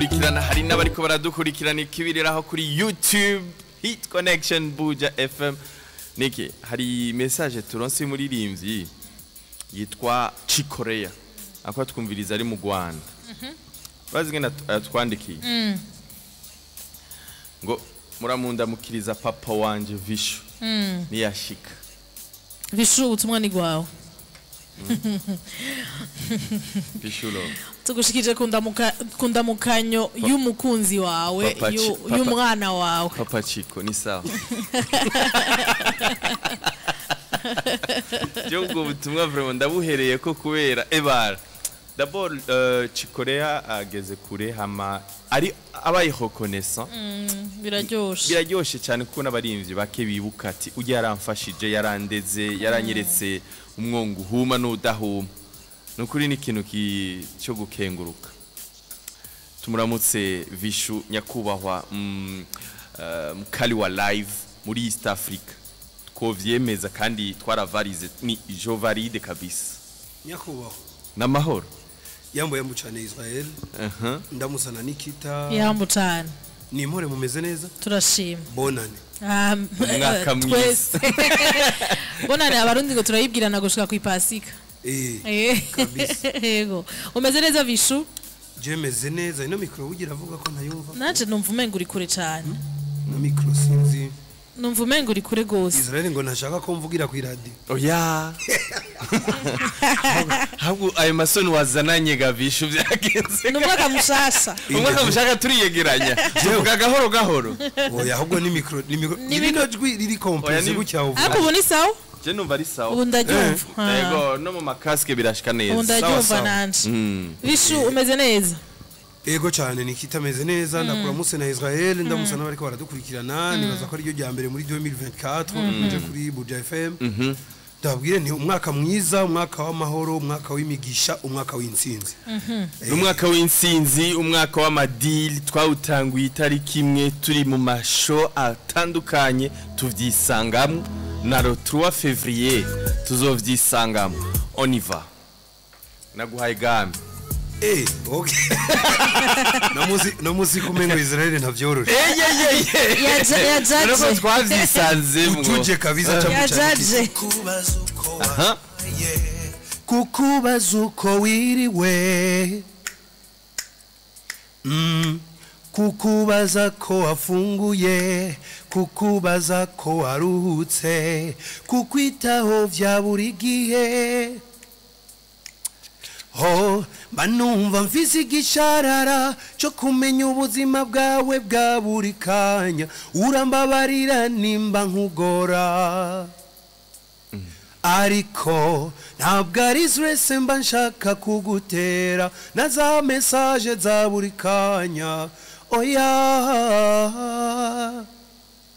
baradukurikirana, hari n'abariko baradukurikirana ikibiriraho kuri YouTube Hit Connection Buja FM. Niki, hari message turonse muririmbyi yitwa Chikorea, akwa twumviriza ari mu Rwanda. Bazi ngena twandikiye ngo muramunda mukiriza papa wanje Vishu niyashika. Vishu, ubutumwa ni gwawe. Vishu lo tugushikije kundamukanyo y'umukunzi wawe, y'umwana wawe. Papa Chiko ni sawa. Ubwo butumwa vraiment ndabuhereye ko kubera ebara. D'abord Chikorea ageze kure, hama ari abaye reconnaissant. Biraryoshe. Biraryoshe cyane kuko n'abarimvyi bake bibuka ati ujya yaramfashije, yarandeze, yaranyeretse umwongo uhuma n'udahuma. Nukuri ni ikintu cyo gukenguruka. Tumuramutse Vishu nyakubahwa mukali wa live muri East Africa. Twovyemeza kandi twaravarize, ni jo valide kabisa. Nyakubahwa. Namahoro. Yambo yambo cyane Israel. Ndamusana Nikita. Yambo cyane. Ni impore mumeze neza? Turashima. Bonane. Umwaka mwiza. Bonane abarundi ngo turayibwirana gushika ku ipasika. Kabisa. Yego. Umeze neza Vishu? Je meze neza. Ino micro ugira avuga ko ntayumva. Naje numva umenga uri kure cyane. No micro sinzi. Numva umenga uri kure gose. Israel ngo ntashaka ko mvugira ku radio. Oya. Ahubwo ayo masoni wazananye ga Vishu byagenze. Numwaka mushasha. Umwaka mushaka turiyegeranya. Vuga gahoro gahoro. Oya ahubwo ni micro ni micro. Rino jwi riri compressé gutya uvuga. Ariko ubu ni sawa? Je numva ari sawa. Ubu ndaryumva. Yego no mu makaske birashika neza. Ubu ndaryumva nanje. Vishu umeze neza? Ego cyane Nikita ameze neza, ndakuramutse na Israel, ndamusa n'abariko baradukurikirana, nibaza ko ari ryo rya mbere muri 2024 nje kuri Buja FM. Ndabwire nti umwaka mwiza, umwaka w'amahoro, umwaka w'imigisha, umwaka w'intsinzi. Umwaka w'intsinzi, umwaka w'amadili, twawutanguye itariki imwe turi mu masho atandukanye tuvyisangamo, na le 3 février tuzovyisangamo. On y va. Naguhaye game. Okay. No muzi kumengo Israel ntavyoroshe. Yajaje. Twavyisanzemwo. Utuje kabisa Yajaje. Kukubaza uko wiriwe. Kukubaza ko wafunguye, kukubaza ko waruhutse, kukwitaho vya buri gihe. Ho, manumva mfise igisharara cyo kumenya ubuzima bwawe bwa buri kanya, urambabarira nimba nkugora. Ariko ntabwo ari stress mba nshaka kugutera na za message za buri kanya. Oya.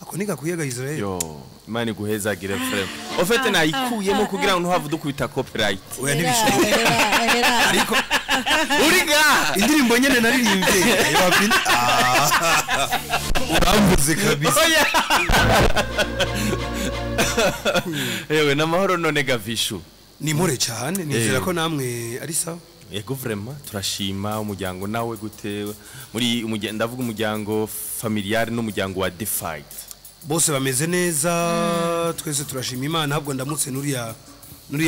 Ako nika kuyega Israel. Yo, Imana iguhezagire frère. En fait nayikuyemo kugira ngo ntuhave dukubita copyright. Oya ntibishoboka. Ariko uriga indirimbo nyene naririmbye. Urambuze kabisa. Oya. Ewe namahoro none ga Vishu. Ni mpore cyane, nizera ko namwe ari sawa. Yego vraiment turashima umuryango nawe gute muri umuryango, ndavuga umuryango familial n'umuryango wa The Fight. Bose bameze neza, twese turashima Imana. Ahubwo ndamutse nuriya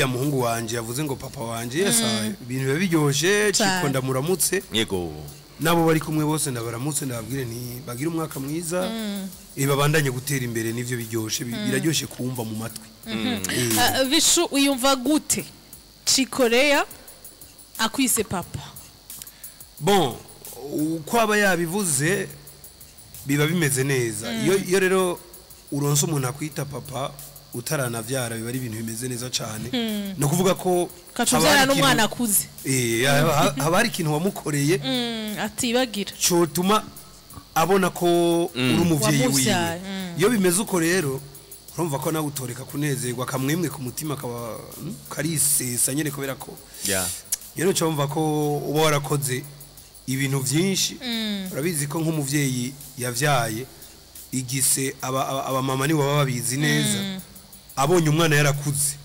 muhungu wanje yavuze ngo papa wanje yesa ibintu biba biryoshe. Chiko ndamuramutse. Yego. Nabo bari kumwe bose ndabaramutse, ndababwire nti bagira umwaka mwiza, babandanye gutera imbere, nivyo biryoshe, biraryoshe kumva mu matwi. Vishu uyumva gute Chikorea akwise papa? Bon, uko aba yabivuze biba bimeze neza. Iyo rero uronse umuntu akwita papa utaranavyara biba ari ibintu bimeze neza cyane. No kuvuga ko kacuvyara n'umwana akuze. Haba hari ikintu wamukoreye atibagira cotuma abona ko uri umuvyeyi wiwe. Iyo bimeze uko rero urumva ko nawe utoreka kunezerwa, kamwemwe ku mutima kaba karisesa nyene kubera ko rero cyumva ko uba warakoze ibintu byinshi. Urabizi ko nk'umuvyeyi yavyaye igise aba mama ni baba babizi neza. Abonye umwana yarakuze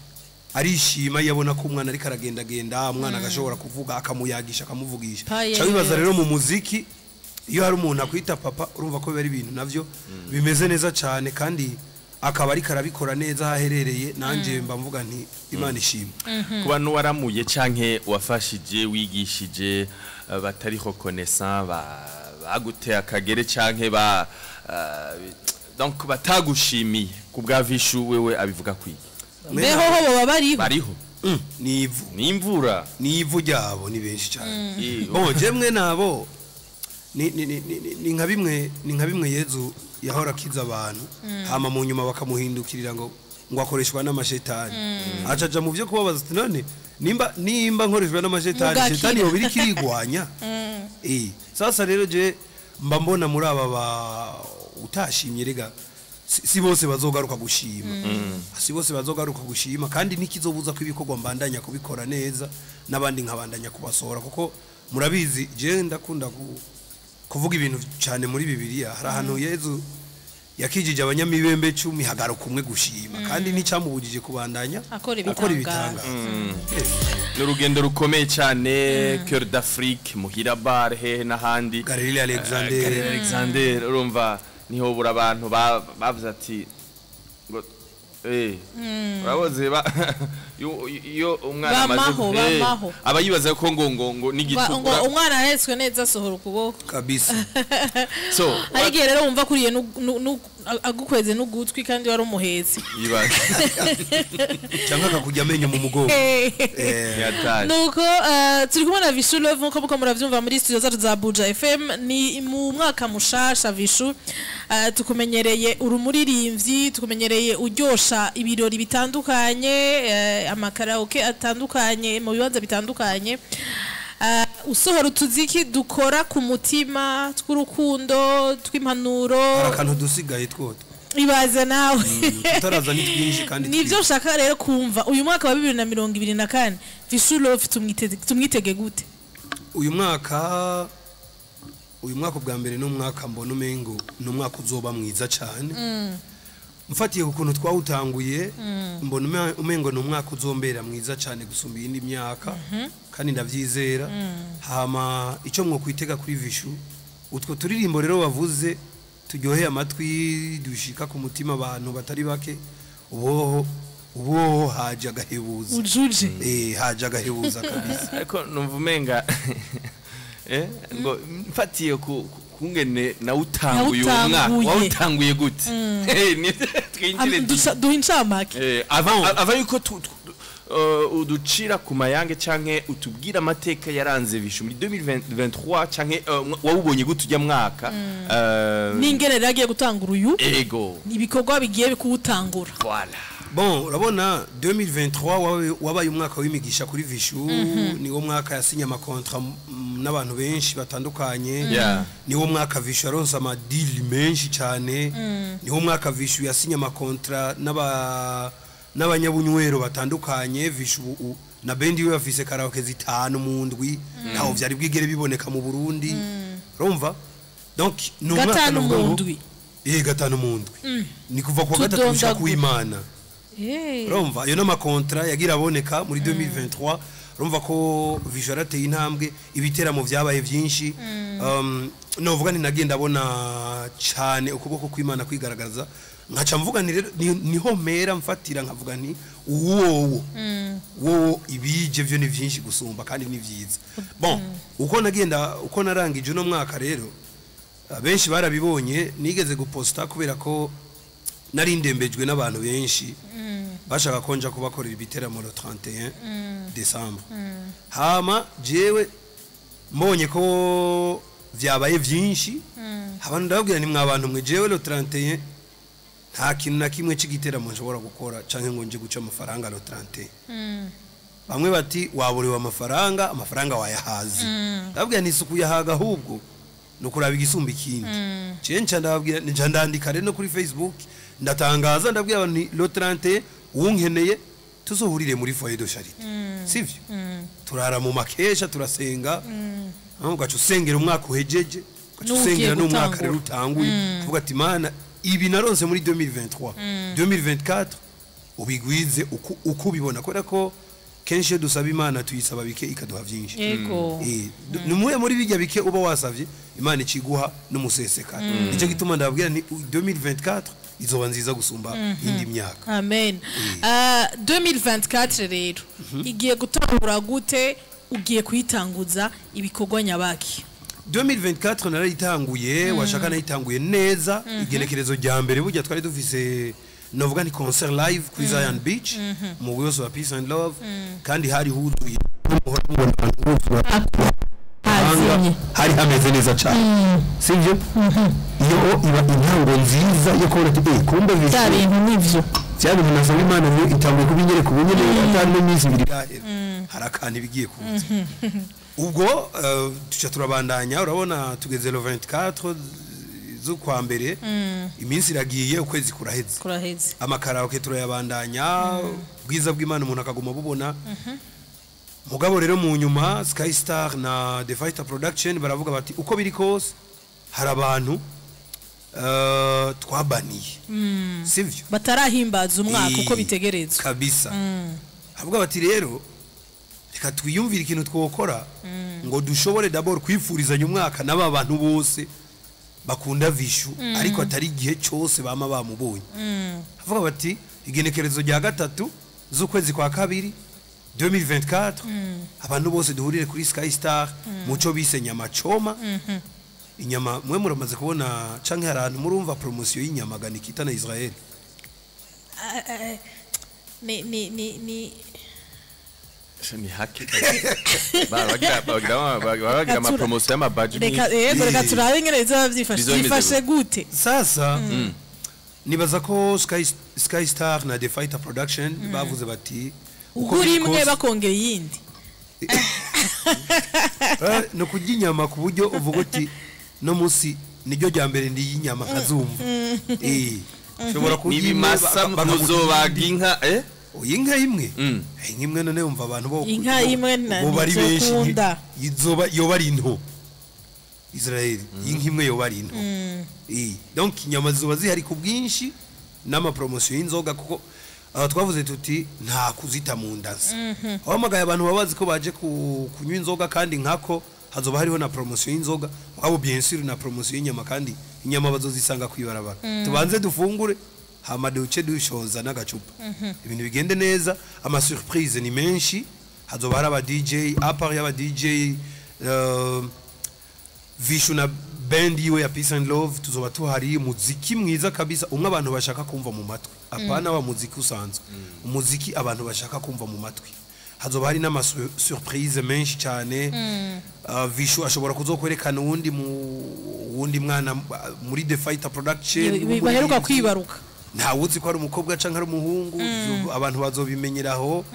arishima, yabona ko umwana ariko aragenda genda, umwana agashobora kuvuga, akamuyagisha, akamuvugisha. Cyabibaza rero mu muziki Iyo hari umuntu akwita papa, urumva ko biba ari ibintu navyo bimeze neza cyane, kandi akaba ariko arabikora neza aho aherereye. Nanjye mba mvuga nti Imana ishimwe. Ku bantu waramuye canke wafashije, wigishije, batari reconnaissant, baguteye akagere canke ba donc batagushimiye, ku bwa Vishu wewe abivuga kwiki? Mbeho ho boba bariho? Bariho. Ni ivu. Ni imvura. Ni ivu ryabo, ni benshi cyane. Bon. Bon, jemwe nabo ni nka bimwe Yezu yahora akiza abantu, hama mu nyuma bakamuhindukirira ngo akoreshwa n'amashetani, acaja mu byo kubabaza ati: "None nimba nkoreshwa n'amashetani, Mugakira. shetani yoba iriko irigwanya?" Sasa rero je mba mbona muri aba ba utashimye, rega si bose bazogaruka gushima, si bose bazogaruka gushima, kandi ntikizobuza ko ibikorwa mbandanya kubikora neza n'abandi nkabandanya kubasohora, kuko murabizi je ndakunda kuvuga ibintu cyane muri Bibiliya. Hari ahantu Yezu yakijije abanyamibembe 10, hagaruka umwe gushima, kandi nticyamubujije kubandanya akora akora ibitangaza. ibitangaza. Yes. Ni urugendo rukomeye cyane, Cœur d'Afrique, Muhira Bar, hehe n'ahandi. Galerie Alexander. Galerie Alexander, urumva niho bura abantu bavuze ati ngo uraboze iyo umwana amaze Bamaho, bamaho. aba yibaza ko ngo n'igitugu. Ngo umwana ahetswe neza asohora ukuboko. Kabisa. So hari igihe rero wumva kuriye agukweze n'ugutwi kandi wari umuhetse. Yibaza. Cyangwa akakujya amenyo mu mugongo. Yataye. Nuko turi kumwe na Vishu Love, nkuko muko muravyumva muri studio zacu za Buja FM. Ni mu mwaka mushasha, Vishu. Tukumenyereye uri umuririmbyi, tukumenyereye uryosha ibirori bitandukanye, amakaraoke atandukanye mu bibanza bitandukanye, usohora utuziki dukora ku mutima, tw'urukundo, tw'impanuro. Hari akantu dusigaye twotwo. Ibaze nawe. Tutaraza ni twinshi kandi Nibyo. twiza. Nshaka rero kumva uyu mwaka wa 2024, Vishu Love tumwitege gute? Uyu mwaka ubwa mbere ni umwaka mbona umengo ni umwaka uzoba mwiza cyane, mfatiye ku kuntu twawutanguye. Mbona umengo ni umwaka uzombera mwiza cyane gusumba iyindi myaka, kandi ndabyizera. Hama icyo mwokwitega kuri Vishu, utwo turirimbo rero bavuze turyoheye amatwi, dushika ku mutima abantu batari bake, uboho haje agahebuza. Ujuje. Haje agahebuza kabisa. Ariko numva umenga ngo mfatiye ku kungene nawutanguye uwo mwaka. Nawutanguye. Wawutanguye gute? Twinjire. Duha incamake. Ava yuko uducira ku mayange canke utubwira amateka yaranze Vishu muri 2023, canke wawubonye gute ujya mwaka? N'ingene rero agiye gutangura uyu, Ego. ibikorwa bigiye kuwutangura. Voilà. Bon, urabona 2023 wabaye umwaka w'imigisha kuri Vishu. Niwo mwaka yasinye amakontra n'abantu benshi batandukanye. Niwo mwaka Vishu yaronse amadili menshi cyane. Niwo mwaka Vishu yasinye amakontra n'abanyabunywero batandukanye. Vishu na bendi we bafise karaoke zitanu mu ndwi, ntaho vyari bwigere biboneka mu Burundi. Urumva, donc ni umwaka Gatanu navuga mu ngo- ndwi. Gatanu mu ndwi, ni kuva kuwa gatatu gushika Tudondagura. kuw'Imana. Urumva ayo n'amakontra yagira aboneka muri 2023. Urumva ko Vishu yarateye intambwe, ibiteramo vyabaye vyinshi. Novuga nti nagenda abona cyane ukuboko kw'Imana kwigaragaza, nkaca mvuga nti rero niho mpera mfatira nkavuga nti uwowo wowo ibije vyo ni vyinshi gusumba kandi ni vyiza. Bon, uko nagenda, uko narangije uno mwaka rero, benshi barabibonye, nigeze guposta kubera ko nari ndembejwe n'abantu benshi bashaka ko nja kubakorera ibiteramo le 31 décembre. Hama jewe mbonye ko vyabaye vyinshi, abantu ndababwira ni mwa bantu mwe, jewe le 31 nta kintu na kimwe c'igiteramo nshobora gukora canke ngo nje guca amafaranga le 31. Bamwe bati: "Waburiwe amafaranga, amafaranga wayahaze." Ndababwira nti isuku yahaga, ahubwo ni ukuraba igisumba ikindi. Jewe nca ndababwira, nca ndandika rero no kuri Facebook, ndatangaza, ndabwira abantu nti le 31 uwunkeneye tuzohurire muri foyer de charité, sivyo? Turara mu makesha, turasenga, aho ugaca usengera umwaka uhejeje, ugaca N'ugiye usengera n'umwaka gutangura. rero utanguye, tuvuga ati: "Mana, ibi naronse muri 2023, 2024 ubigwize uko ubibona," kubera ko Kenshi iyo dusaba Imana tuyisaba bike, ikaduha byinshi. Ni umuhe muri bijya bike uba wasavye Imana ikiguha n'umusesekara. Nicyo gituma ndababwira ni 2024 izoba nziza gusumba indi myaka. Amen. 2024 rero igiye gutangura gute? Ugiye kuyitanguza ibikorwa nyabaki? 2024 narayitanguye, washaka nayitanguye neza. Igenekerezo rya mbere burya twari dufise, novuga ni concert live kuri Zion Beach mu wose wa Peace and Love, kandi hari huzuye, muhora mubona abantu buzura. Hazimye. Hari hameze neza cyane, sibyo? Iyo iba intango nziza yo kubona ati kumbe bya Vichou bintu nivyo. Bya bintu nasaba Imana niyo itanguye kubinyereka ubu nyene, atari n'iminsi 2 irahera, hari akantu ibigiye kuza. Ubwo tuca turabandanya. Urabona tugeze le 24 z'ukwa mbere, iminsi iragiye, ukwezi kuraheze. Kuraheze. Amakaraoke turayabandanya, ubwiza bw'Imana umuntu akaguma bubona. Mugabo rero mu nyuma Sky Star na The Fighter Production baravuga bati uko biri kose hari abantu twabaniye, sivyo? Batarahimbaza umwaka uko bitegerezwa. Kabisa. Avuga bati rero reka twiyumvire ikintu twokora ngo dushobore d'abord kwifurizanya umwaka n'aba bantu bose bakunda Vichou, ariko atari igihe cyose bama bamubonye. Avuga bati igenekerezo rya 3 z'ukwezi kwa kabiri 2024, abantu bose duhurire kuri Sky Star muco bise nyama choma. Inyama mwe muramaze kubona canke hari ahantu murumva promotion y'inyama Ganikita na Israel? Ni Ni hake bagira ama promotion y'amabaji. Reka, yego, reka turabe ingene bizoba vyifashe. Bizoba bimeze Vyifashe gute? Sasa nibaza ko Sky Star na The Fighter Production bavuze bati uko Ugura biri imwe bakongera iyindi. No kurya inyama ku buryo uvuga uti no munsi niryo rya mbere ndiye inyama nkazumva. Ushobora kurya imwe n'ibimasa bakaguha muzobaga iyindi. Inka? Oya, inka imwe. Inka imwe none wumva abantu bo Inka imwe bo bari benshi ntizokunda. Izoba yoba ari nto, Israel, inka imwe yoba ari nto. Donc inyama zizoba zihari ku bwinshi n'ama promotion y'inzoga, kuko aha twavuze tuti nta kuzita mu ndazi. Abahamagaye abantu baba bazi ko baje kunywa inzoga, kandi nkako hazoba hariho na promotion y'inzoga, mugabo bien sûr na promotion y'inyama, kandi inyama bazozisanga kwibarabara. Tubanze dufungure, hama duce dushoza n'agacupa, ibintu bigende neza. Ama surprise ni menshi, hazoba hari aba DJ, à part y'aba DJ Vichou na band yiwe ya Peace and Love, tuzoba tuhari, muziki mwiza kabisa, umwe abantu bashaka kumva mu matwi, apana wa muziki usanzwe, umuziki abantu bashaka kumva mu matwi. Hazoba hari n'ama surprise menshi cyane. Vichou ashobora kuzokwerekana uwundi mu wundi mwana muri The Fighter Production Baheruka kwibaruka. Ntawuzi ko ari umukobwa canke ari umuhungu, abantu bazobimenyeraho,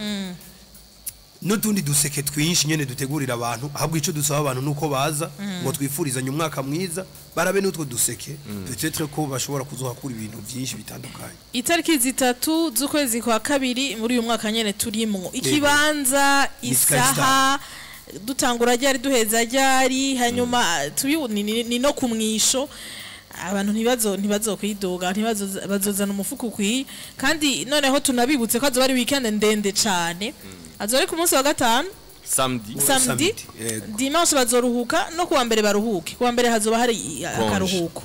n'utundi duseke twinshi nyene dutegurira abantu. Ahubwo ico dusaba abantu nuko baza ngo twifurizanye umwaka mwiza, barabe n'utwo duseke, peut-être ko bashobora kuzohakura ibintu byinshi bitandukanye. Itariki 3 z'ukwezi kwa kabiri muri uyu mwaka nyene turimwo, ikibanza, Ni Sky. Isaha dutangura ryari, duheza ryari? Hanyuma ni no kumwisho, abantu ntibazo kwidoga, ntibazo bazozana umufuko ukwiye. Kandi noneho tunabibutse ko azoba ari weekend ndende cane, azoba ari ku munsi wa gatanu. Samedi. Samedi. Samedi, yego. Dimanche bazoruhuka, no kuwa mbere baruhuke, kuwa mbere hazoba hari akaruhuko.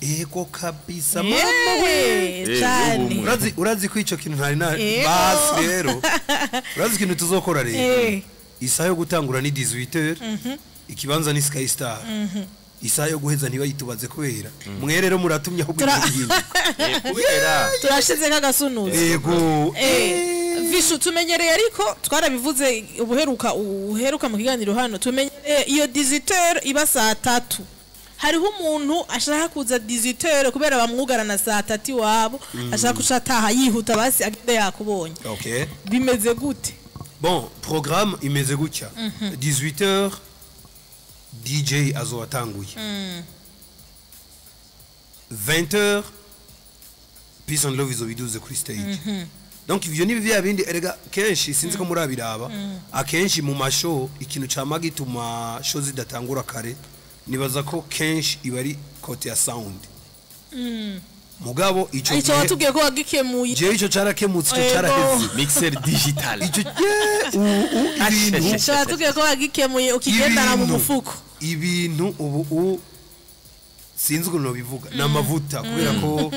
Ego kabisa, mama we. Cane. Ubumwe. Urazi ko ico kintu ntari na Ego. basi rero urazi ikintu tuzokora rero? Isaha yo gutangura ni 18h, ikibanza ni Sky Star. Isaha yo guheza ntibayitubaze, kubera mwe rero muratumye ahubwo igihinduka. Kubera Turashize nk'agasunuzo. Ego. Vichou, tumenyereye, ariko twarabivuze ubuheruka uheruka mu kiganiro hano, tumenyereye iyo 18h iba saa 3. Hariho umuntu ashaka kuza 18h kubera bamwugarana saa 3 iwabo, ashaka guca ataha yihuta, basi agende yakubonye. Bimeze gute? Bon, programme imeze gutya: 18h DJ azowatanguye, 20h Peace and Love izobiduze kuri stage. Donc ivyo ni vya bindi erega kenshi sinzi ko murabiraba, akenshi mu ma show ikintu cama gituma show zidatangura kare, nibaza ko kenshi iba ari côté ya sound. Mugabo ico Ico gihe watubwiye ko wagikemuye. Jewe ico carakemutse, ico Yego. caraheze. Mixer digital. Ico ye ibintu Ico watubwiye ko wagikemuye ukigendana mu mufuko. Ibintu ubu sinzi ukuntu bivuga, ni amavuta, kubera ko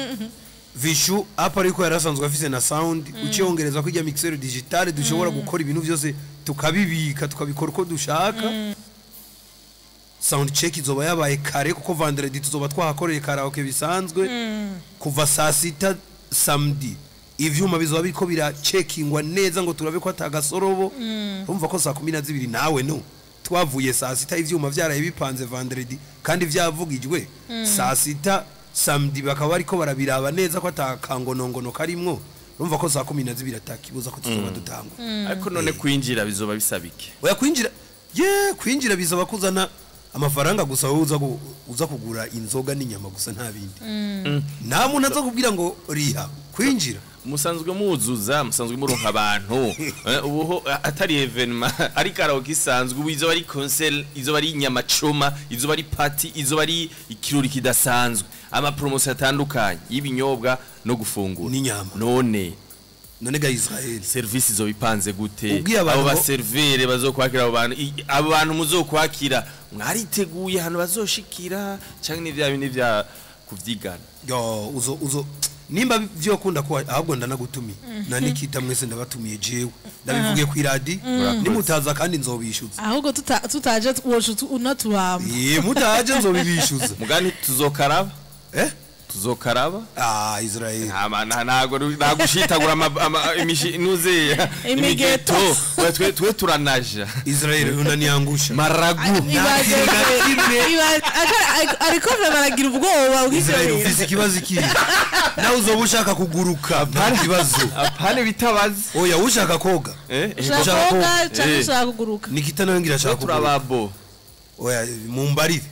Vishu apa ariko yarasanzwe afise na sound, uciyongereza ko ijya mixer digital dushobora gukora ibintu byose, tukabibika, tukabikora uko dushaka. Sound check izoba yabaye kare, kuko vendredi tuzoba twahakoreye karaoke bisanzwe kuva saa 6. Samedi ivyuma bizoba biriko biracekingwa neza ngo turabe ko atagasorobo. Urumva ko saa 12 nawe no twavuye saa 6, ivyuma vyaraye bipanze vendredi kandi vyavugijwe saa 6, samedi bakaba bariko barabiraba neza ko atakangonongono karimwo. Urumva ko saa 12 atakibuza ko tuzoba dutangwa. Ariko none kwinjira bizoba bisaba iki? Oya, kwinjira ye, kwinjira bizaba kuzana amafaranga gusa, wowe uza kugura inzoga n'inyama gusa, nta bindi. Nta muntu aza kubwira ngo riha kwinjira. Musanzwe muzuza, musanzwe muronka abantu. Ubuho atari événement, ari karaoke isanzwe, ubu izoba ari concert, izoba ari inyama choma, izoba ari party, izoba ari ikirori kidasanzwe, ama promotion atandukanye y'ibinyobwa no gufungura. N'inyama. None None ga Israel, service izoba ipanze gute? Ubwiye abantu Abo baservere bazokwakira abo bantu, abo bantu muzokwakira, mwariteguye ahantu bazoshikira, canke ni vya bindi vya kuvyigana? Yo, uzo nimba vyokunda ko ahubwo ndanagutumiye na Nikita, mwese ndabatumiye. Jewe ndabivugiye ku iradi, nimutaza kandi nzobishyuza. Ahubwo tutaje wocu unatubamba. Ye, mutaje nzobibishyuza. Mugani tuzokaraba. Eh. Tuzokaraba. Ah, Israel. Ntago nagushitagura nuze. Imigeto. Twe turanaja. Israel, unaniangusha. Maragu. Ariko baragira ubwoba Israel, bw'ivyo. ufise ikibazo iki? Nawe uzoba ushaka kuguruka, nta kibazo. Apane bitabazi. Oya, ushaka koga. Ushaka Ushaka koga koga. canke ushaka kuguruka? Nikita nawe ngira Twe ashaka kuguruka. turababo. Oya, mumbarire.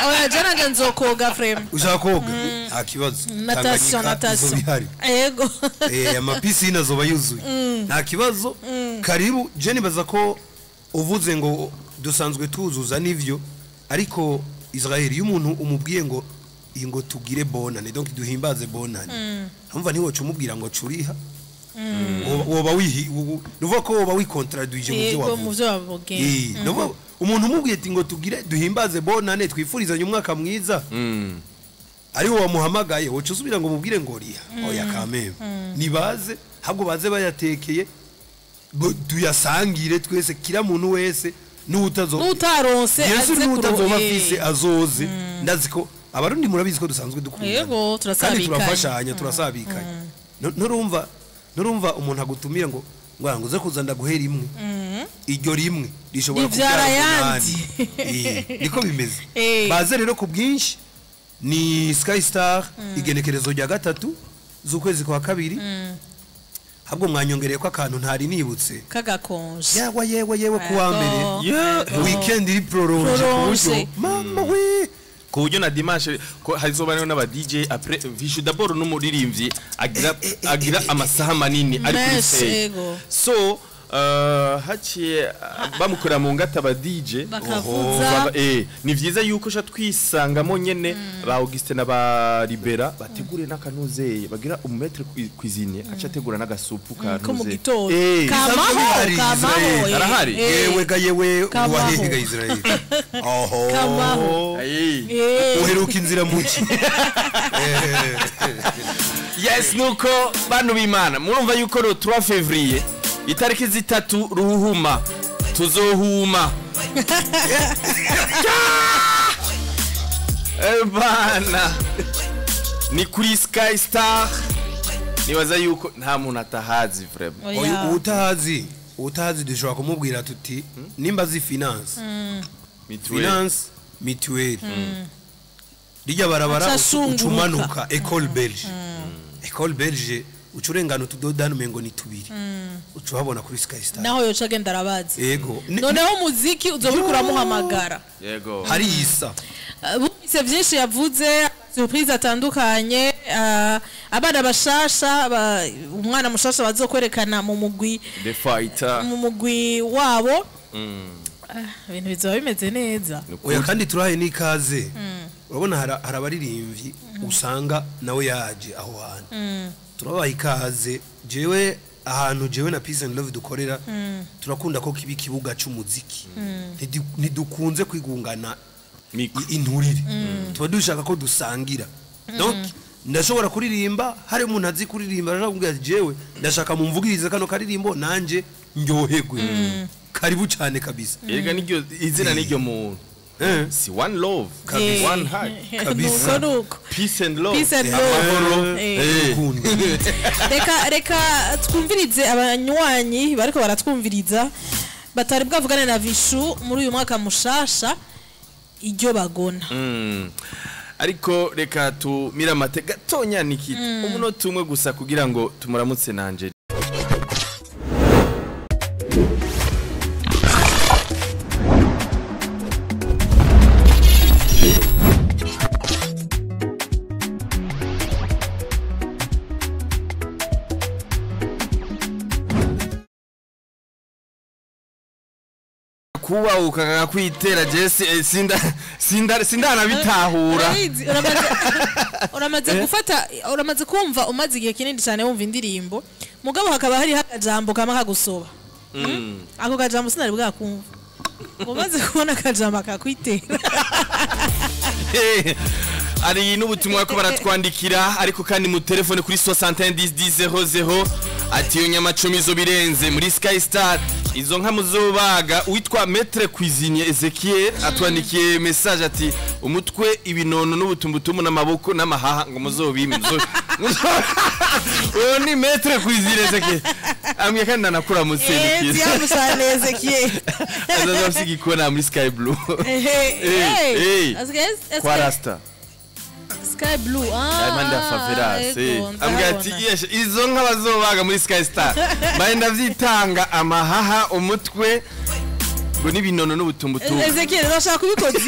Oya, je nanje nzokoga frame. Ushaka koga, nta kibazo. Natation. Tanganyika Natation. izoba ihari. Yego. Ama piscine azoba yuzuye, nta kibazo, karibu. Je nibaza ko uvuze ngo dusanzwe tuzuza, nivyo, ariko Israel, iyo umuntu umubwiye ngo iyi ngo tugire bonane, donc duhimbaze bonane, ntumva ntiwoca umubwira ngo curiha. Woba wihi nuvuga ko woba wikontraduje mu byo Yego, mu wavuze. byo wavuge. Nuvuga umuntu umubwiye ati ngo tugire duhimbaze bonane, twifurizanye umwaka mwiza, ari wo wamuhamagaye, woca usubira ngo umubwire ngo riha? Oya, kameme, nibaze ahubwo baze bayatekeye, tuyasangire twese, kila muntu wese n'utazo N'utaronse Yesu aze. n'utazoba afise azoze. Ndazi ko Abarundi murabizi ko dusanzwe dukundana. Yego, Kandi turasabikanye. turafashanya, turasabikanye. Nturumva umuntu agutumira ngo uze kuza ndaguhera imwe, iryo rimwe rishobora Rivyara kubyara ayandi. umunani. Niko bimeze. Baze rero ku bwinshi, ni Sky Star, igenekerezo rya 3 z'ukwezi kwa 2. Ahubwo mwanyongereye ko akantu ntari nibutse. Kagakonje. Yewe, yewe, yewe, kuwa mbere weekend iri prolonge ku Prolonge. buryo mama we. Ku buryo na dimanche ko hazoba hariho n'aba DJ après Vishu. D'abord n'umuririmbyi agira amasaha manini ari kuri Menshi, stage. yego. So haciye bamukorera mu ngata aba DJ Bakavuza. Ni vyiza yuko sha twisangamo nyene ba Augustin na ba Libera bategure n'akanuzeye, bagira umu maître cuisinier aca ategura n'agasupu ka Ko mu ntuze. gitondo. Bisanzwe Kamaho, bihari, kamaho. Israel. Arahari? Yewe ga yewe. Kamaho. Wahehe ga Israel, oho. Kamaho. Uheruka inzira muki. Yes, nuko bantu b'Imana, murumva yuko le 3 février, itariki 3 ruhuma, tuzohuma. Bana, ni kuri Sky Star, nibaza yuko nta muntu atahazi vraiment. Oya. Oya, utahazi dushobora kumubwira tuti nimba azi finance, Mituweli. finance mituweli, rijya barabara Aca ashunguruka. uca umanuka École Belge, École Belge uca urengana utudodani umengo ni tubiri, uca uhabona kuri Sky Star. Naho yoca agenda arabazi. Yego. Noneho umuziki uzoba uriko uramuhamagara. Yego. Hari isa. Bumvise byinshi yavuze, surprise atandukanye, abana bashasha, umwana mushasha bazokwerekana mu mugwi, The Fighter. mu mugwi wabo. Ibintu bizoba bimeze neza. Oya, kandi turahaye n'ikaze. Urabona hari abaririmbyi usanga nawe yaje aho hantu, turabaha ikaze. Jewe ahantu jewe na Peace and Love dukorera, turakunda ko kiba ikibuga c'umuziki. Ntidukunze kwigungana Micro. inturire, tuba dushaka ko dusangira. Donc ndashobora kuririmba, hari umuntu azi kuririmba arashaka kumbwira ati jewe ndashaka mumvugirize kano karirimbo nanje ndyoherwe, karibu cyane kabisa. Erega niryo izina niryo muntu, si one love, Kabisa. one heart. Kabisa. Nuko nuko. Peace and love. Peace and love. Amahoro. Urukundo. Reka twumvirize abanywanyi bariko baratwumviriza batari bwavugane na Vishu muri uyu mwaka mushasha iryo bagona. Ariko reka tumire amate gatonya, Nikita, umunota umwe gusa kugira ngo tumuramutse nanje. Kuba ukanga kwitera jesi, sinda sinda sindanabitahura. Urabizi, uramaze gufata, uramaze kumva, umaze igihe kinini cyane wumva indirimbo, mugabo hakaba hariho akajambo kama kagusoba. Ako kajambo sinari bwakumva, umaze kubona akajambo akakwitera. Ari n'ubutumwa ko baratwandikira, ariko kandi mu telefone kuri 61 10 00, ati iyo nyama 10 izo birenze muri Sky Star, izo nka muzobaga. Witwa Maître Cuisinier Ezekiel atwandikiye message ati umutwe, ibinono n'ubutumbutumbu n'amaboko n'amahaha ngo muzobime. Uwo ni Maître Cuisinier Ezekiel amwe kandi nanakuramutse. Nikita. Tiyamushane Ezekiel. Azaza afise igikona muri Sky Blue. Kwa Rasta. Sky Blue, ah. Impande ya favelas. Ego, Ambwira ati ndahabona. "Yeshe, izo nka bazobaga muri Sky Star mbaye ndavyitanga, amahaha, umutwe ngo n'ibinono n'ubutumbutumbu." Ezekiel, urashaka kubikoza?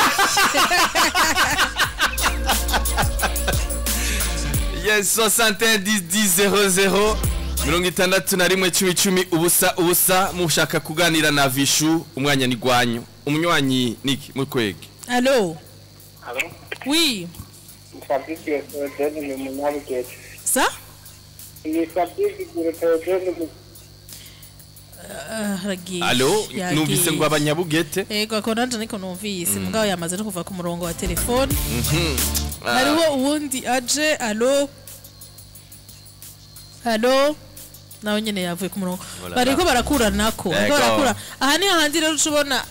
Yes, 61 10 10 00, 61 10 10 0 0, mushaka kuganira na Vishu, umwanya ni gwanyu. Umunywanyi niki mukwege. Allo? Alo, Oui. ni Fabrice Theogene ni Munyabugete. Sa? Ni Fabrice Theogene mu Aragiye. Allo? Yagiye. Numvise ngo abanyabugete. Ego, ako nanje niko numvise, mugabo yamaze no kuva ku murongo wa telefone. Hariho uwundi aje. Allo, allo? Nawe nyene yavuye ku murongo. Voilà. Bariko barakuranako, bariko Ego. barakura. Aha ni hahandi rero uca ubona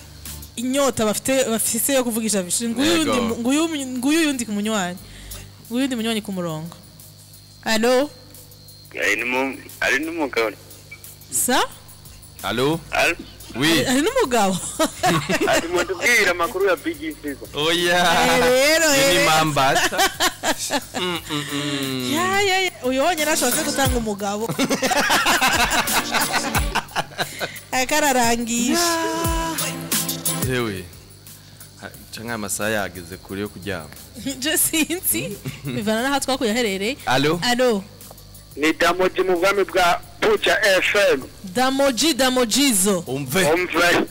inyota bafite bafise yo kuvugisha Vishu. Nguyu Ego. yundi, nguyu yundi ku munywanyi, nguyu yundi munywanyi ku murongo. Allo? Ari n'umugabo. Sa? Allo? Alo, Oui. Hari n'umugabo. ari mutubwira amakuru ya Big Fizzo. Oya. Rero, Iyo ni mambata. Ya ya ya, uyu wonyene ashatse gutanga umugabo akararangisha. Hewe. Canke amasaha yageze kure yo kuryama. Je sinzi, bivana n'aho twakuye aherereye. Allo? Allo? Ni Damoji mu bwami bwa Buja FM. Damoji, Damojizo. Umve. Umve.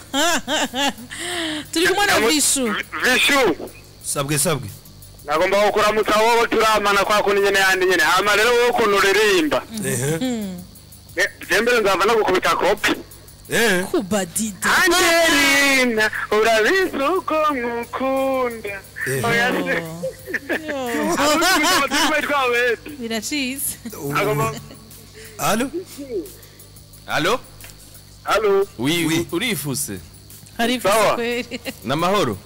Turi kumwe na Vishu. Vishu. Sabwe sabwe. Nagomba kukuramutsa wowe, turamana kwa kundi nyene yandi nyene. Hama rero wowe ukuntu uririmba. Jembere nzava no gukubita kopi. Kubadida. Angelina, urabizi uko nkukunda. Oya se. Aho Biracitse. Allo? Allo? Allo. Oui, Oui. urifuse. Hari Sawa. kweli. Namahoro.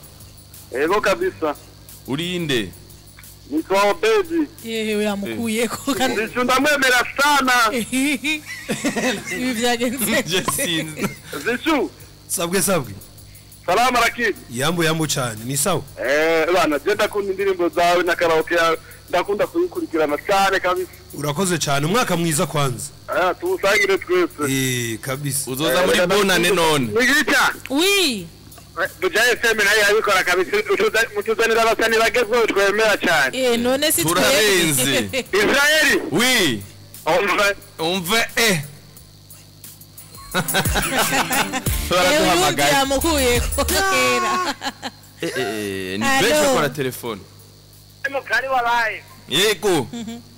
Ego kabisa. Urinde. Nitwa Obedi. Yewe, yamukuyeko kandi. Vishu ndamwemera sana. Ibi byagenze. Je sinzi. Vishu. Sabwe sabwe. Salama rakidi. Yambo yambo cyane, ni sawa. Bana, je ndakunda indirimbo zawe na karaoke yawe, ndakunda kuyikurikirana cyane kabisa. Urakoze cyane, umwaka mwiza kwanza. Tuwusangire twese. Kabisa. Uzoza muri bonane none. Nigita. Oui. Buja FM nayo yabikora kabisa, mutuzanira abasani bagezweho twemera cyane. None si twebwe. Turarenze. Israeli. Oui. Umve. Umve. Uyundi Baraduhamagaye. yamukuyeko kera. Ni Allo. benshi bakora telefone. Mukari wa live. Yego.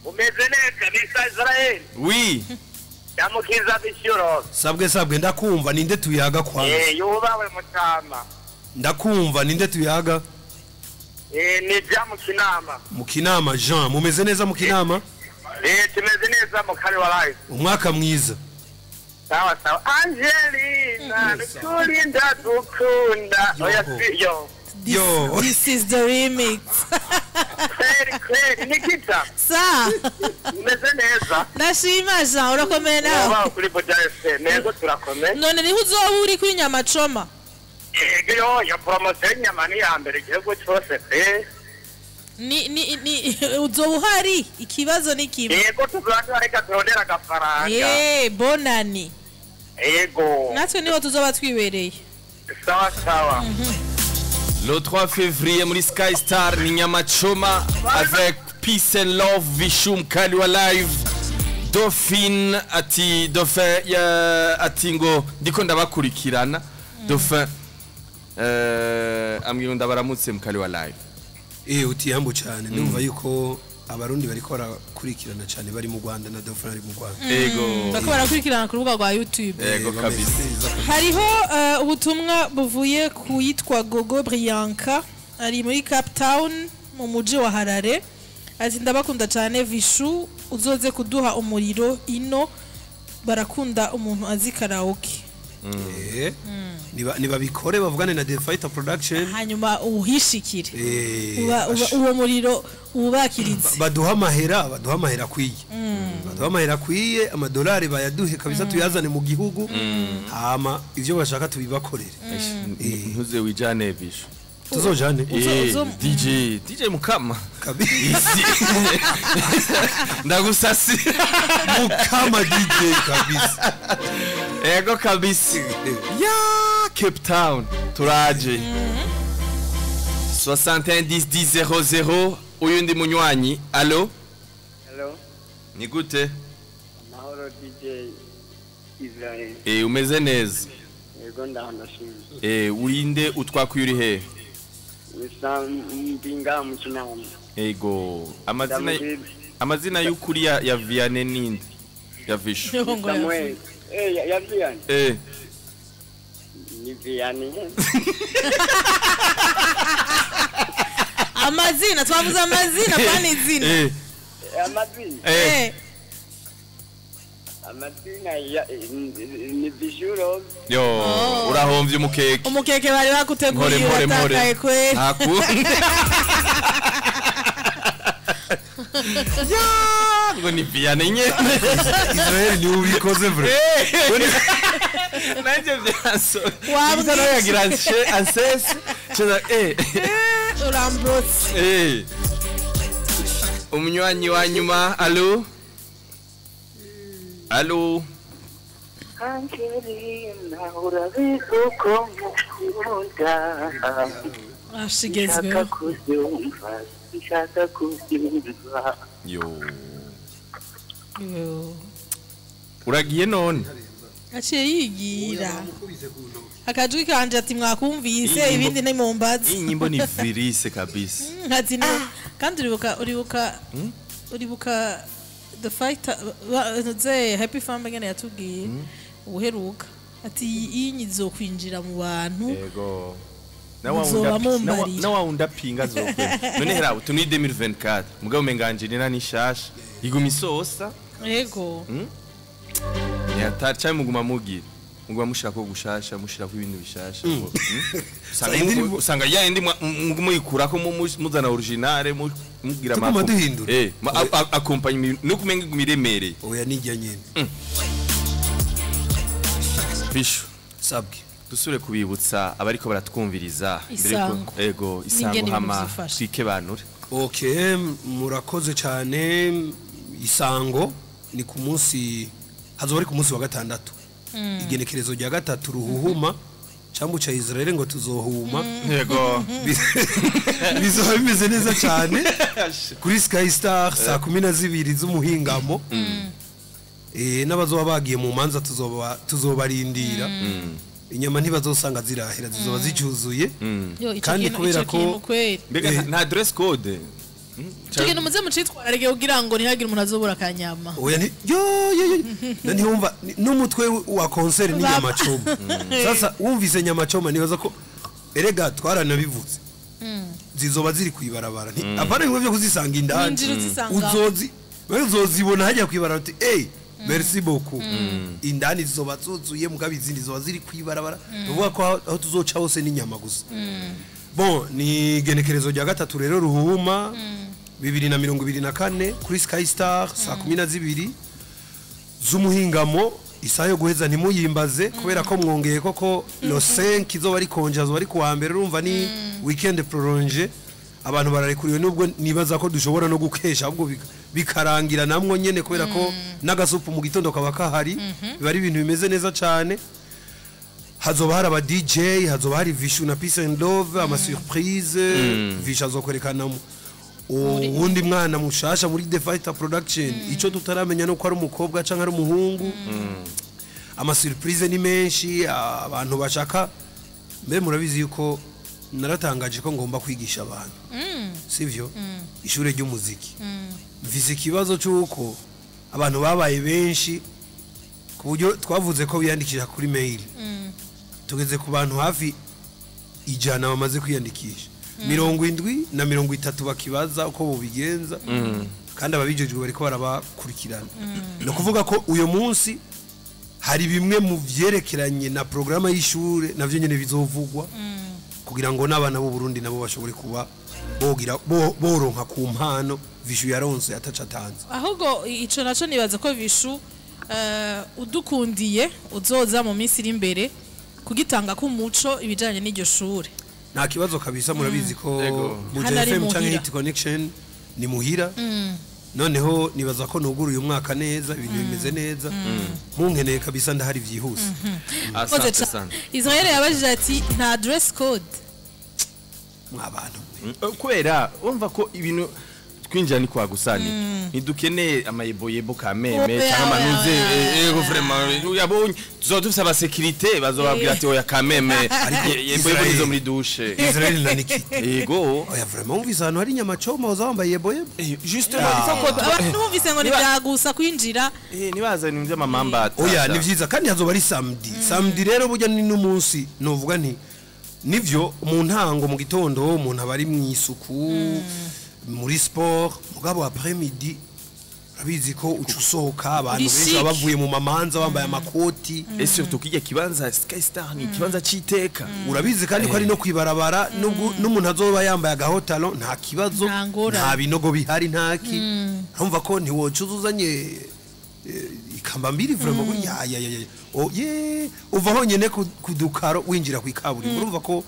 Umeze neza bisa Israel. Oui. Yamukiza bishuro. Sabwe sabwe ndakumva ninde tuyaga kwanza. Yubawe mutama. Ndakumva ninde tuyaga? Ni ja mukinama. Mukinama Jean, mumeze neza mukinama? Tumeze neza mukari wa live. Umwaka mwiza. Sawa sawa. Angelina, nikulinda dukunda. Oya yo. Yo. This is the remix. Kweli Nikita. Sa. Umeze neza. Ndashima Jean, urakomeye nawe. Uba kuri Buja FM, nego turakomeye. None niho uzoba uri kuri Nyamacoma. Ego yo promotion inyama ni ya mbere igihugu cyose pe. Ni uzoba uhari ikibazo ni kimwe. Yego tuzoba reka turondera agafaranga. Bonani. Yego. Natwe niho tuzoba twibereye. Sawa sawa. Le 3 février, muri Sky Star ni Nyamachoma avec Peace and Love Vishum Kaliwa live. Dauphine ati Dauphin ati ngo ndiko ndabakurikirana. Dauphin ambwira ndabaramutse Mukaliwa live. Utiyambo cyane ndumva yuko abarundi bariko barakurikirana cyane bari mu Rwanda na Dauphin ari mu Rwanda. Ego. Bako barakurikirana ku rubuga rwa YouTube. Ego kabisa. Hariho ubutumwa buvuye kuyitwa Gogo Brianka ari muri Cape Town mu muji wa Harare. Ati ndabakunda cyane Vishu uzoze kuduha umuriro ino barakunda umuntu azi karaoke. Niba bikore bavugane na The Fighter Production hanyuma uhishikire uwo muriro ubakiritse baduha amahera kwiye baduha amahera kwiye amadolari bayaduhe kabisa tuyazane mu gihugu hama ivyo bashaka tubibakorere. Ntuze wijane Vishu tuzojane DJ Mukama kabisa ndagusasi Mukama DJ kabisa. Ego kabisa. Ya Cape Town turaje. 61 10 10 00 uyundi munywanyi. Allo. Hello. Ni gute? Amahoro DJ Israel. Umeze neza. Ego ndashimye. Urinde utwakuye uri he? Mbinga mukinama. Ego. Amazina y'ukuri ya Vianney ninde? Ya Vishu. Samuel. Ya Vianney. Ni Vianney. Amazina twavuze amazina pani izina. Amazina. Amazina ya ni Vishu. Yo, urahomvye umukeke. Umukeke bari bakuteguriye watakaye kweli. Ya, ngo ni Vianney nyene. Israel ni ubikoze vre. Nanje byanso. Wabona yagira ansese. Cyo Urambrotse. Umunywanyi wa nyuma, allo. Allo. Angelina urabizi uko mukunda. Ashigezwe. Nshaka kubyumva. Yo. Uragiye none? Aciye yigira. Akajwi kanje ati mwakumvise ibindi ni mumbazi. Iyi nyimbo ni virise kabisa. Ati no kandi uribuka The Fighter ze Happy Family ngene yatubwiye uheruka ati iyi nyizo kwinjira mu bantu. Yego. Nawa undapinga zokwe. None hera tuni 2024 mugabo menganje ni nani shasha iguma isosa. Yego. Ya tacha muguma mugira. Muguma mushira ko gushasha mushira ko ibintu bishasha. Usanga ya indi muguma yikurako muzana originale mugira mako. Accompagne no kumenga gumiremere. Oya nijya nyene. Fishu sabwe. Dusure kubibutsa abariko baratwumviriza ego isango hama twikebanure. Okay, murakoze cyane. Isango ni ku munsi hazoba ari ku munsi wa gatandatu. Igenekerezo rya gatatu ruhuhuma cyangwa ca Israel ngo tuzohuma. Yego. Bizoba bimeze neza cyane kuri Sky Star saa 12 z'umuhingamo. N'abazoba bagiye mu manza tuzobarindira. Inyama ntibazosanga zirahera zizoba zicyuzuye. Kandi kubera ko mbega nta dress code. Tugenda muze mucitwararike kugira ngo ntihagire umuntu azobura akanyama. Oya, ni yo yo yo, ntihumva n'umutwe wa concert ni nyama choma. Sasa wumvise nyama choma, nibaza ko erega twaranabivuze, zizoba ziri kwibarabara, apana bimwe byo kuzisanga indani. Winjira uzisanga. Uzozi wewe uzozibona hajya kwibarabara uti: "Hey, merci beaucoup." Indani zizoba zuzuye, mugabo izindi zizoba ziri kwibarabara. Tuvuga ko aho tuzoca hose ni inyama gusa. Bon, ni genekerezo rya 3 rero ruhuma 2024 kuri Sky Star, saa 12 z'umuhingamo. Isaha yo guheza ntimuyimbaze, kubera ko mwongeye koko le 5 izoba ari congé, azoba ari kuwa mbere. Urumva ni weekend prolongé, abantu bararekuriwe, nubwo nibaza ko dushobora no gukesha ahubwo bikarangira namwo nyene, kubera ko n'agasupu mu gitondo kaba kahari. Biba ari ibintu bimeze neza cyane. Hazoba hari aba DJ, hazoba hari Vishu na Peace and Love, ama surprise. Vishu azokwerekana uwundi mwana mushasha muri The Fighter Production, ico tutaramenya nuko ari umukobwa canke ari umuhungu. Ama surprise ni menshi. Abantu bashaka mbe murabizi yuko naratangaje ko ngomba kwigisha abantu, sivyo, ishure ry'umuziki. Mfise ikibazo c'uko abantu babaye benshi, ku buryo twavuze ko biyandikisha kuri mail. Tugeze ku bantu hafi 100 bamaze kwiyandikisha, 70 na 30 bakibaza uko bobigenza, kandi ababijejwe bariko barabakurikirana. Ni ukuvuga ko uyu munsi hari bimwe mu vyerekeranye na porogaramu y'ishure navyo nyene bizovugwa, kugira ngo n'abana b'u Burundi nabo bashobore kuba bogira boronka ku mpano Vishu yaronse ataca atanze. Ahubwo ico naco nibaza ko Vishu, udukundiye uzoza mu minsi iri imbere kugitanga k'umuco ibijanye n'iryo shure. Nta kibazo kabisa, murabizi ko Buja Hano ari FM canke muhira. Hit Connection ni muhira. Noneho nibaza ko nuguruye umwaka neza, ibintu bimeze neza. Munkeneye kabisa ndahari vyihuse. Koze Asante ca sana. Israel yabajije ati: "Nta dress code?" Mwabantu mwe. Kubera urumva ko ibintu twinjira ni kwa gusani, ntidukeneye amayeboyebo kameme Oya, cyangwa oya, amanuze. Oya, Ego, vraiment yabonye tuzoba dufise abasécurité, bazobabwira ati: "Oya kameme, yeboyebo nizo muri douche." Israel na Nikita. Ego. Oya, vraiment, wumvise ahantu hari inyama choma uza wambaye yebo yebo? Justement, il faut ko Abantu bumvise ngo ntibyagusa kwinjira. Nibaza ibintu by'amamamba. Oya, ni vyiza, kandi hazoba ari samedi. Samedi rero burya ni n'umunsi novuga nti nivyo mu ntango, mu gitondo umuntu aba ari mu isuku, muri sport, mugabo après midi urabizi ko uca usohoka, abantu Uri benshi chic. baba bavuye mu mamanza bambaye amakoti. Et surtout kijya kibanza Sky Star ni ikibanza c'iteka. Urabizi kandi ko ari no kwibarabara, nubwo n'umuntu azoba yambaye agahotalo nta kibazo. Nta ngorane. Nta binogo bihari, ntaki. Urumva ko ntiwoca uzuzanye ikamba mbiri vraiment burya ya ya ya oh ye, uva honyene ku dukaro winjira ku ikaburimbo. Urumva ko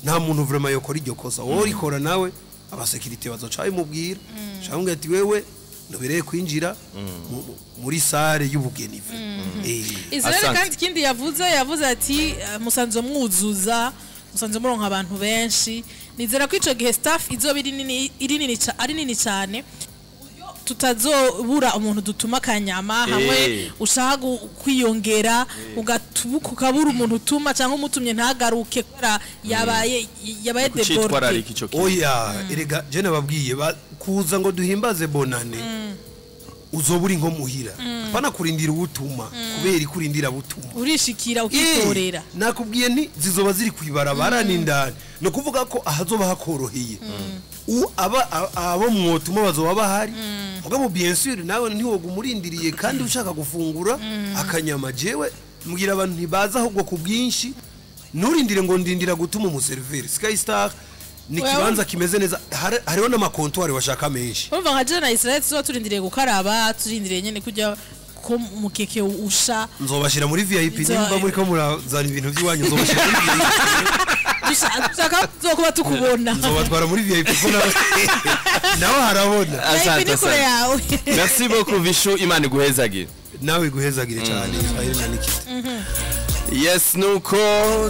nta muntu vraiment yokora iryo kosa. Wowe urikora nawe, abasécurité bazoca babimubwira, cyangwa ati: "Wewe ntubereye kwinjira muri salle y'ubugeni." Israel Asante. kandi ikindi yavuze ati musanzwe mwuzuza, musanzwe muronka abantu benshi. Nizera ko ico gihe staff izoba iri nini, iri nini ari nini cyane, tutazobura umuntu dutuma akanyama hamwe. Ushaka kwiyongera ugatubuka ukabura umuntu utuma, cyangwa umutumye ntagaruke kubera yabaye débordé. Kucitwararika ico kintu. Oya, erega je nababwiye kuza ngo duhimbaze bonane, uzoba uri nko muhira, apana kurindira uwutuma, kubera ikurindira butuma. Urishikira ukitorera. Nakubwiye nti zizoba ziri kwibarabara n'indani, ni ukuvuga ko ahazoba hakoroheye aba abo mwotuma bazoba bahari. Mugabo bien sûr nawe ntiwoga umurindiriye kandi ushaka gufungura akanyama. Jewe mbwira abantu ntibaza ahubwo ku bwinshi, nturindire ngo ndindira gutuma umuseriveri. Sky Star ni Oya, ikibanza kimeze neza. Hariho n'amakontwari washaka menshi. Urumva nka je na Israel tuzoba turindiriye gukaraba, turindiriye nyene kujya ko mukeke usha. Nzobashira muri VIP. Nimba muri ko murazana ibintu by'iwanyu, nzobashira muri VIP. Dushaka tuzokuba tukubona. Nzobatwara muri VIP ko nawe harabona. VIP ni kure Asante. yawe. Merci beaucoup Vishu, Imana iguhezagire. Nawe iguhezagire cyane, Israel na Nikita. Yes, nuko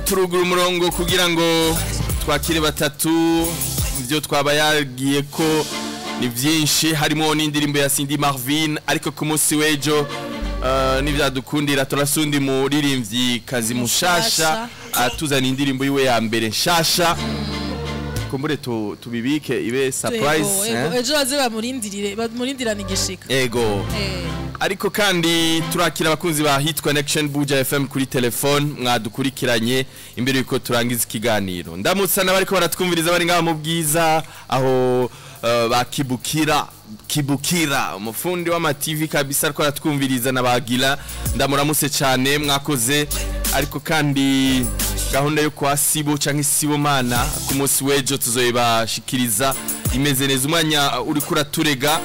turugura umurongo kugira ngo twakire batatu. Ibyo twaba yagiye ko ni byinshi, harimo n'indirimbo ya Cindy Marvin, ariko ku munsi w'ejo nivyadukundira turasundi muririmbyi kazi mushasha Mushasha. atuzana indirimbo yiwe ya mbere nshasha. kumbure tubibike ibe surprise. Ejo baze bamurindirire, bamurindirana igishika. Ego. Ariko kandi turakira abakunzi ba Hit Connection Buja FM kuri telefone mwadukurikiranye imbere yuko turangiza ikiganiro. Ndamutsa n'abariko baratwumviriza bari ngaha mu bwiza aho ba Kibukira umufundi w'ama TV kabisa ariko aratwumviriza nabagira ndamuramutse cyane mwakoze. Ariko kandi gahunda yo kwa Sibo canke Sibo Mana ku munsi w'ejo tuzoyibashikiriza imeze neza. Umwanya uri kuraturega.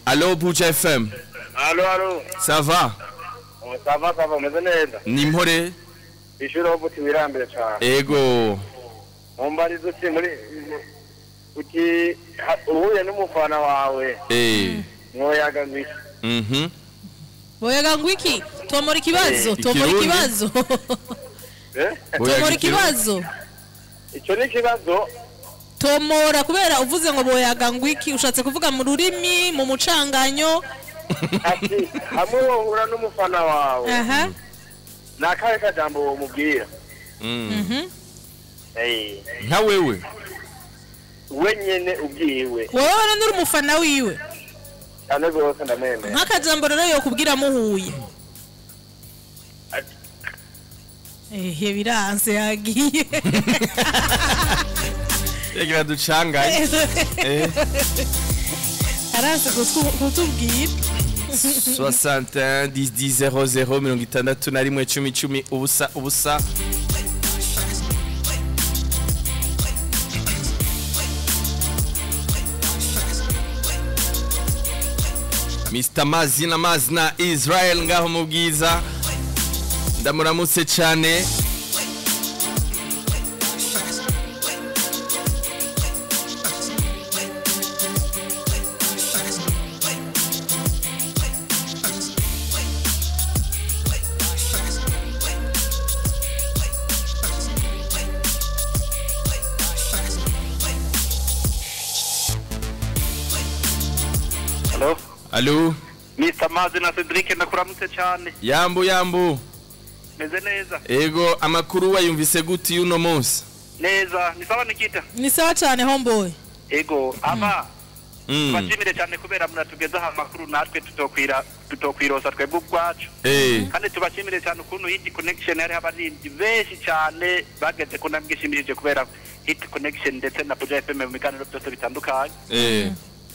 Allo Buja FM. Allo allo. Ça va? Ça va, ça va, meze neza. Ni mpore. Ishuro buti wirambere cyane. Ego. Mumbarizo uti muri uti uhuye n'umufana wawe. Mwoyaga ngwiki. Mhm. Boyaga ngwiki? Tomora ikibazo, tomora ikibazo. Tomora ikibazo. Ico ni kibazo. Tomora kubera uvuze ngo boyaga ngwiki ushatse kuvuga mu rurimi, mu mucanganyo. Ati hamwe wohura n'umufana wawe. Aha. Nakaye kajambo wo mubwira. Mhm. Nka wewe. Wenyene ubwiwe. Wowe nuri umufana wiwe. Cyane gose ndamemera. Nkakajambo rero yokubwira muhuye. Biranse yagiye. Yagira ducangaye. Aranse kutubwira. 61 10 10 00 61 10 10 ubusa ubusa. Mr. Mazina Mazina Israel ngaho mu bwiza ndamuramutse cyane. Hello. Allo. Mr. Mazina Cedric ndakuramutse cyane. Yambu yambu. Meze neza. Ego amakuru wayumvise gute yuno munsi? Neza, ni sawa Nikita. Ni sawa cyane homeboy. Ego aba tubashimire cyane kubera muratugeza amakuru natwe tutokwirosa twebwe ubwacu. Kandi tubashimire cyane ukuntu Hit Connection yari abarindi benshi cyane bageze ko nabwishimije kubera Hit Connection ndetse na Buja FM mu biganiro byose bitandukanye.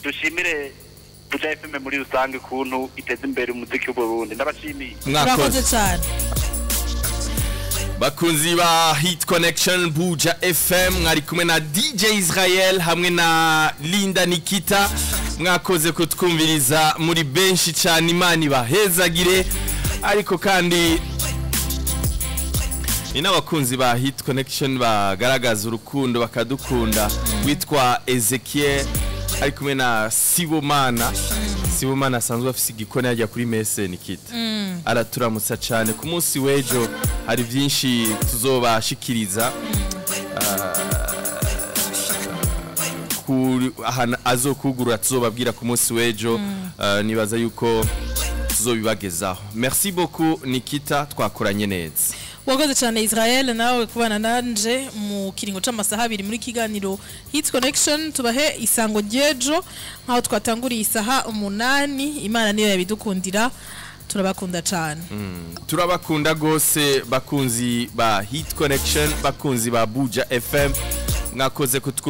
Dushimire Buja FM muri rusange kuntu iteza imbere umuziki w'u Burundi. Ndabashimiye. Mwakoze cyane. Bakunzi ba Hit Connection Buja FM mwari kumwe na DJ Israel hamwe na Linda Nikita. Mwakoze kutwumviriza muri benshi cyane, Imana ibahezagire. Ariko kandi ni n'abakunzi ba Hit Connection bagaragaza urukundo bakadukunda. Witwa Ezekiel ari kumwe na Sibomana. Sibomana asanzwe afise igikoni ajya kuri mese Nikita. Araturamutsa cyane ku munsi w'ejo hari byinshi tuzobashikiriza. Azokugurura tuzobabwira ku munsi w'ejo. Nibaza yuko tuzobibagezaho. Merci beaucoup Nikita, twakoranye neza. Wakoze cyane Israel nawe kubana nanje mu kiringo c'amasaha abiri muri kiganiro Hit Connection. Tubahe isango ryejo nkaho twatanguriye isaha 8. Imana niyo yabidukundira, turabakunda cyane. Turabakunda gose bakunzi ba Hit Connection, bakunzi ba Buja FM. Mwakoze kutwumva.